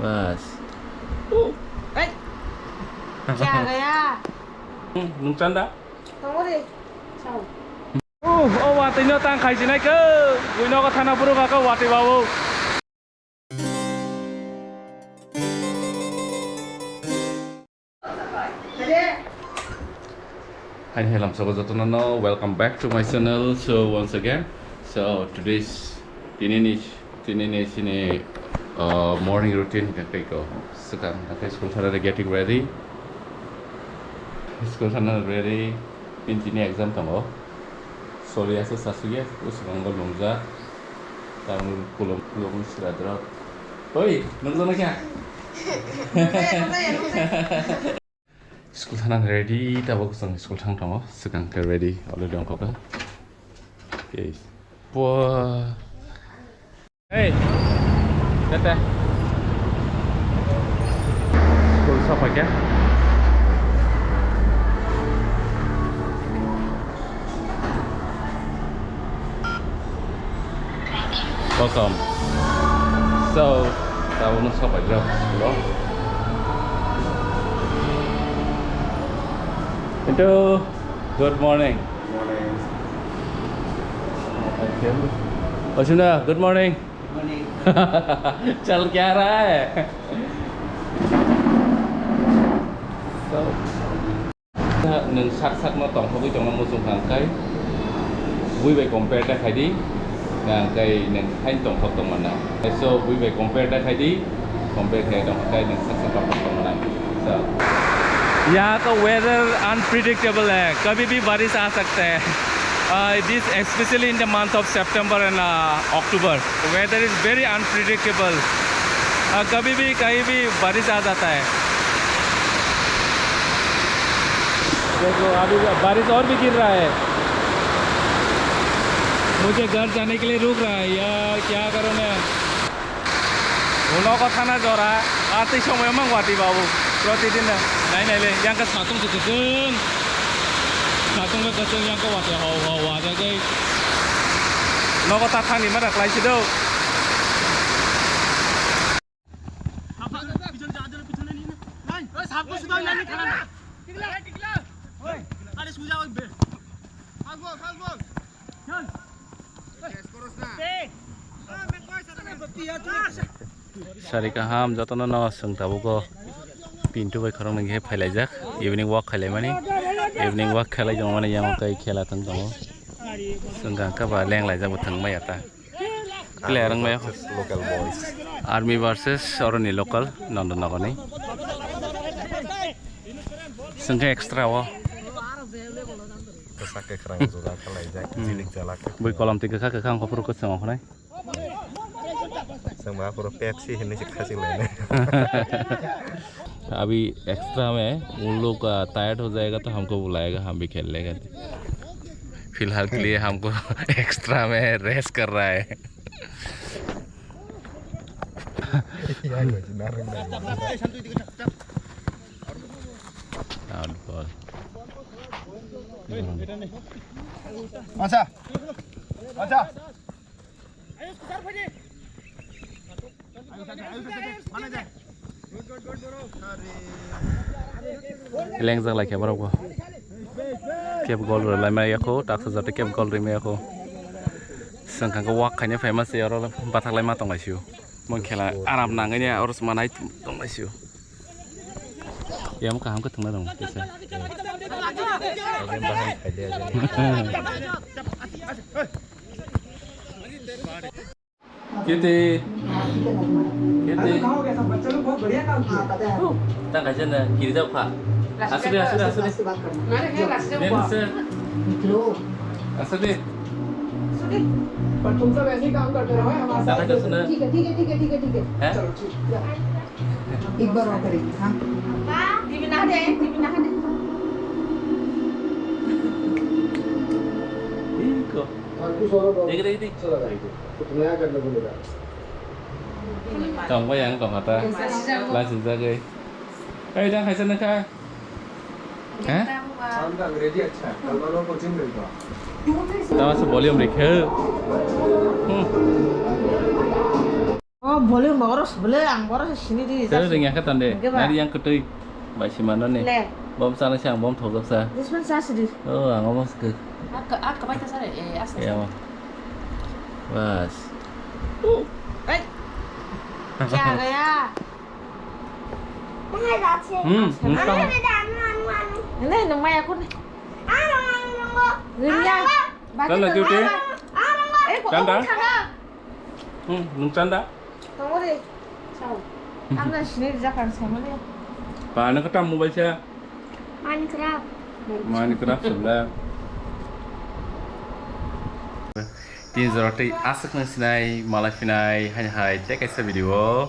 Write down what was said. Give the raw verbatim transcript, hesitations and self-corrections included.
Bas. Hey. Kya gaya? Hmm, nwng chanda? Tongori. Chao. Oh, oh, watwi no tang khai sinai ko. Bui nogo thana phuru kha ko watwi babu. Hai, hai, lamsogo jotono no, welcome back to my channel. So once again, so today's tinini, tinini sini, uh, morning routine ka kai ko. Sekarang ka kai school sana getting ready. School sana ready. Tin tini exam tongo. Sorry, asa sasuya, usukango lungjak. Tamo kulum, kulum sira drop. Oi, nungjono kya? School thana ready, tabuk chwng school thang tongo. Swkang khe ready already wngkha khe. Yes. Pua. Hey. Tete. School sapai khe. Welcome. So, tabukno sapai jok school-o. Pintu, good morning. Morning. Oshunda, good morning. Morning. चल क्या रहा है? So, nwng sak sakno tongthogwi tongna muchung kha, hwnkhe bui bai compare ta khai di, hwnkhe nwng haino tongthok tong mano. So bui bai compare ta khai di, compare khai tong khe nwng sak sak tongthok tong mano. So, यहाँ का weather unpredictable है, कभी भी बारिश आ सकता है। Uh, this especially in the month of September and, uh, October, weather is very unpredictable. Uh, कभी भी कहीं भी बारिश आ जाता है। देखो, अभी भी बारिश और भी गिर रहा है। मुझे घर जाने के लिए रुक रहा है यार, क्या करूँ मैं? Uno ko thana jora, atwi somoyo mang watwi babu. Protidin da. Nai nai le, yang ka satung se kwchwng. Satung le kwchwng yang ka watwi hau hau wa ja gai. Nogo ta thani ma da klai si do. Sari kaham jotono no, chwng tabuk o Pintu bai khoroknwi khe phailaijak, evening walk khailaimani, evening walk khelai tongmani, yang tei khela thang tongo, chwng kha ba lenglaijak bo thwng maya ta. Player wng maya kho. Local boys. Army versus oroni local Nondonogorni. Chwng khe extra o. Kwchak kwkhrang juda khwlaijak, hmm, jilik jalak. Bui kolom twi kwkha kwkha wngkha phuru kwchwng ongkha nai. Chwng ba phuru Pepsi hinwi se khachik lainai. अभी एक्स्ट्रा में उन लोग, आ, टायर्ड हो जाएगा तो हमको बुलाएगा, हम भी खेल लेंगे। फिलहाल के लिए हमको एक्स्ट्रा में रेस्ट कर रहा है। Out ball. Masa. Masa. Lengjak lai khe borok bo. Kep gol rw lai maya kho, taksa jate kep gol rw maya kho. Swng kha khe wak khaina phaima se oro bathak lai ma tong lai sio. Mon khela aram nangani oro se manai tong lai sio. Yang kaham khe thwngna rwng kisa. Bahai khaide. Kiti. Kiti. Tang kaisa na kiri jao kha. Asli, asli, asli. Asli. पर तुम सब ऐसे ही काम करते रहो, हमारे साथ। Tang kaisa na. ठीक है, ठीक है, ठीक है, ठीक है, ठीक है। Hah? चलो, ठीक है। एक बार और करेंगे, हाँ। Iko. Dikit, dikit, dikit. कुछ नया करने को मिला। Tong bai ang tong kha ta. License jagwi. Ei, tang kaisa nokha. Hah? Tama se volume rikhe. Hmm. Oh, boleh, boros, boleh, ang boros sini di. Saya ringya kata deh. Nari yang ketui. Bai si mana nih? Le. Bom sana siang bom thogok sa. This one sa sidi. Oh, ang ngomong seke. Akka, akka baita sare. Eh, asta. Ya, ma. Bas. Eh. Kya gaya? Hmm, nung tang. Ini nung maya kun. Ringya. Tanda cuti? Eh, kok Tanda? Tanda? Hmm, nung tanda? Tongori. Sao. Ang na sini jakan sama dia. Ba, nang kata mobile sa? Minecraft. Minecraft sebelah. Tin jora tei aswk nang sinai, malai phinai, hai hai, tei kaisa video.